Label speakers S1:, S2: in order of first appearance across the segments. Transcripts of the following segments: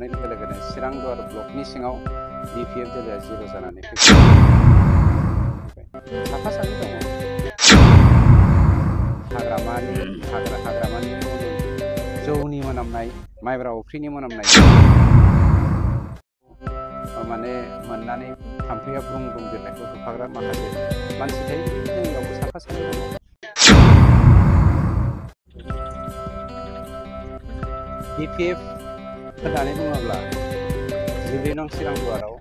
S1: हाबनाय लोगो लोगोनो चिरां दुवार ब्लकनि सिङाव BPF दोलोआ जिर' जानानै फैबाय। साफा सानै दङ हाग्रामानि जौनि मोनामनाय, माइब्रा अफ्रिनि मोनामनाय माने मोननानै थाम्फैया ब्रुं ब्रुं बिरनायखौ होखाग्रा माखासे मानसि थायो, जोंनियावबो साफा सानै दङ। BPF होननानै बुङोब्ला जिब्रै नं चिरां दुवाराव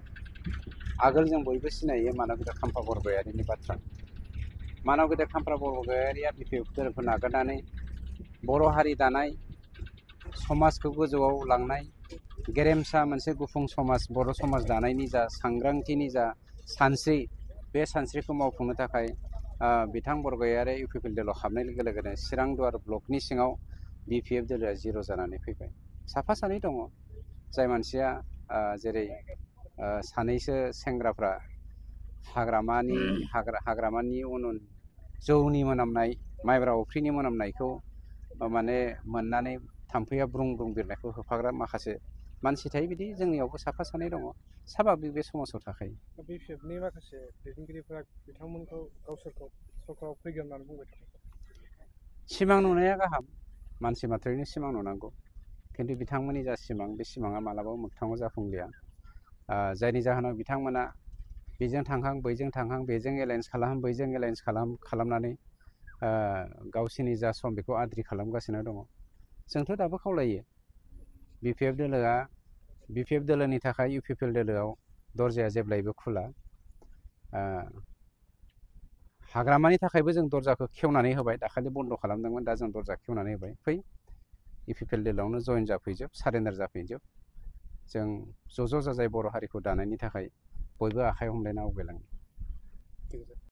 S1: आगोल जों बयबो सिनायो मानबगेदेर खाम्फा बरगयारिनि बाथ्रा। मानबगेदेर खाम्फा बरगयारिया BPF दोलोखौ नागारनानै बर' हारि दानाय, समाजखौ गोजौआव लांनाय, गेरेमसा मोनसे गुफुं समाज बर' समाज दानायनि जा सांग्रांथिनि जा सानस्रि, बे सानस्रिखौ मावफुंनो थाखाय बिथां बरगयारि UPPL दोलोआव हाबनाय लोगो लोगोनो चिरां दुवार ब्लकनि सिङाव BPF दोलोआ जिर' जानानै फैबाय। साफा सानै दङ जाय मानसिया जेरै सानैसो सेंग्राफ्रा हाग्रामानि उन जौनि मोनामनाय, माइब्रा अफ्रिनि मोनामनायखौ माने मोननानै थाम्फैया ब्रुं ब्रुं बिरनायखौ होफाग्रा माखासे मानसि थायो, बिदि जोंनियावबो साफा सानै दङ। साभाबिक बे समाजाव थाखायो।
S2: BPFनि माखासे दैदेनगिरिफोरा बिथांमोनखौ गावसोरखौ सरकाराव फैगोन होननानै बुंबाय थादों।
S1: सिमां नुनाया गाहाम, मानसि मात्रैनो सिमां नुनांगौ, खिन्थु बिथांमोननि जा सिमां, बे सिमाङा मालाबाबो मोगथाङाव जाफुंलिया। जायनि जाहोनाव बिथांमोना बेजों थांहां बैजों थांहां, बेजों एलायन्स खालाम बैजों एलायन्स खालामनानै गावसोरनि जा सम बेखौ आद्रि खालामगासिनो दङ। जोंथ' दाबो खावलायो BPF दोलोनि थाखाय UPPL दोलोआव दरजाया जेब्लायबो खुला। हाग्रामानि थाखायबो जों दरजाखौ खेवनानै होबाय, दाखालि बन्द' खालामदोंमोन, दा जों दरजा खेवनानै होबाय। फै UPPL दोलोआवनो जयेन जाफैजोब, सारेन्डार जाफैजोब। जों ज' ज' जाजाय बर' हारिखौ दानायनि थाखाय बयबो आखाइ हमलायना आवगायलाङो।